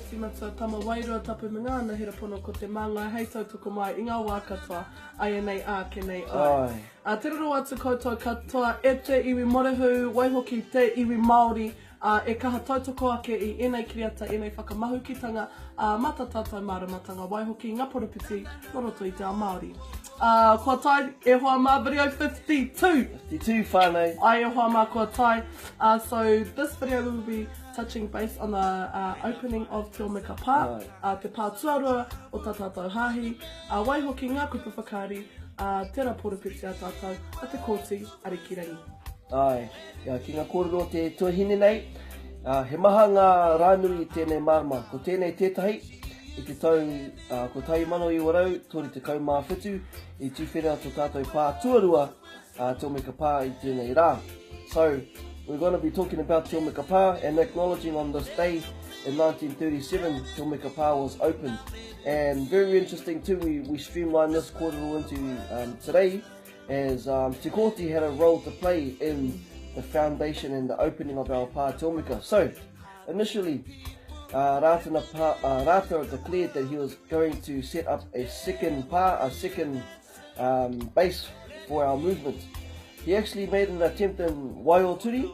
Poropiti Matua, Tama Wairua Tapu me ngā anahera pono ko te māngai hei tautoko mai i ngā wā katoa, āianei ā, ke nei ai. Āe. Ā, te roro atu koutou katoa e te iwi Morehu, waihoki te iwi Māori, ā, e kaha tautoko ake i ēnei kiriata, ēnei whakamahukitanga, ā, mā tā tātou māramatanga, waihoki ngā poropiti nō roto i te ao Māori. Ā, kua tae e hoa mā video 52! 52 whānau. Ai e hoa mā kua tae. Uh, so this video we will be touching base on the uh, opening of Te Omeka Pā, uh, te pā tuarua o tā tātou hāhi, uh, waihoki ngā kupu whakaari, uh, tērā poropiti a tātou, a Te Kooti Arikirangi. Āe, ia, ki ngā kōrero o te tuahine nei, ā, he maha ngā rā nui i tēnei marama. Ko tēnei tētahi, i te tau 1937, i tuwhera tō tātou pā tuarua, ā, Te Omeka Pā i tēnei rā. So, we're going to be talking about Te Omeka Pā and acknowledging on this day in 1937, Te Omeka Pā was opened. And very interesting too, we, we streamlined this kōrero into um, today, as um, Te Kooti had a role to play in the foundation and the opening of our Pā Te Omeka. So, initially, uh, Rātana, pa, uh, Rātana declared that he was going to set up a second pā, a second um, base for our movement. He actually made an attempt in Waioturi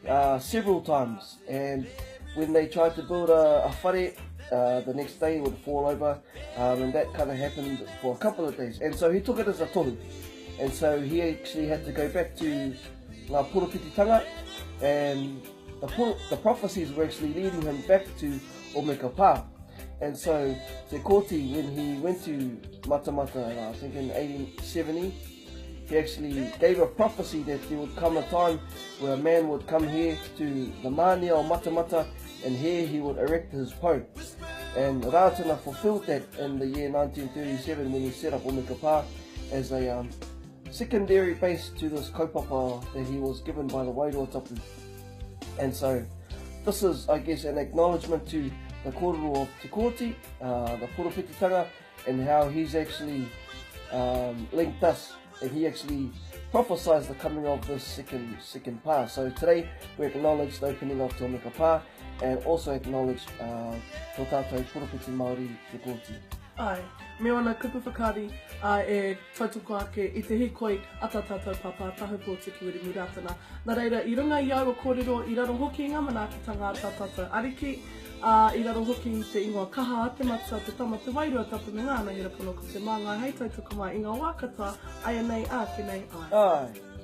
uh, several times, and when they tried to build a, a whare, uh, the next day it would fall over, um, and that kind of happened for a couple of days. And so he took it as a tohu. And so he actually had to go back to Ngā Poropititanga, and the, the prophecies were actually leading him back to Omeka Pā. And so Te Kooti, when he went to Matamata, I think in 1870, he actually gave a prophecy that there would come a time where a man would come here to the Mania o Matamata and here he would erect his pou. And Rātana fulfilled that in the year 1937 when he set up Omeka Pā as a um, secondary base to this kaupapa that he was given by the Wairua Tapu. And so this is, I guess, an acknowledgement to the kōrero of Te Kooti, uh, the poropititanga, and how he's actually um, linked us and he actually prophesied the coming of this second second pa. So today we acknowledge the opening of Te Omeka Pā and also acknowledge uh, tō tātou poropiti Māori Te Kooti. Āe, me ōna kupu whakaari, ā, e tautoko ake i te hīkoi a tā tātou pāpā Tahupōtiki Wiremu Rātana. Nā reira, i runga i aua kōrero, i raro hoki i ngā manaakitanga a tā tātou Ariki, ā, i raro hoki i te ingoa kaha a te Matua, te Tama, te Wairua Tapu me ngā anahera pono ko te māngai hei tautoko mai i ngā wā katoa, āianei, ā, tenei, āe. Āe.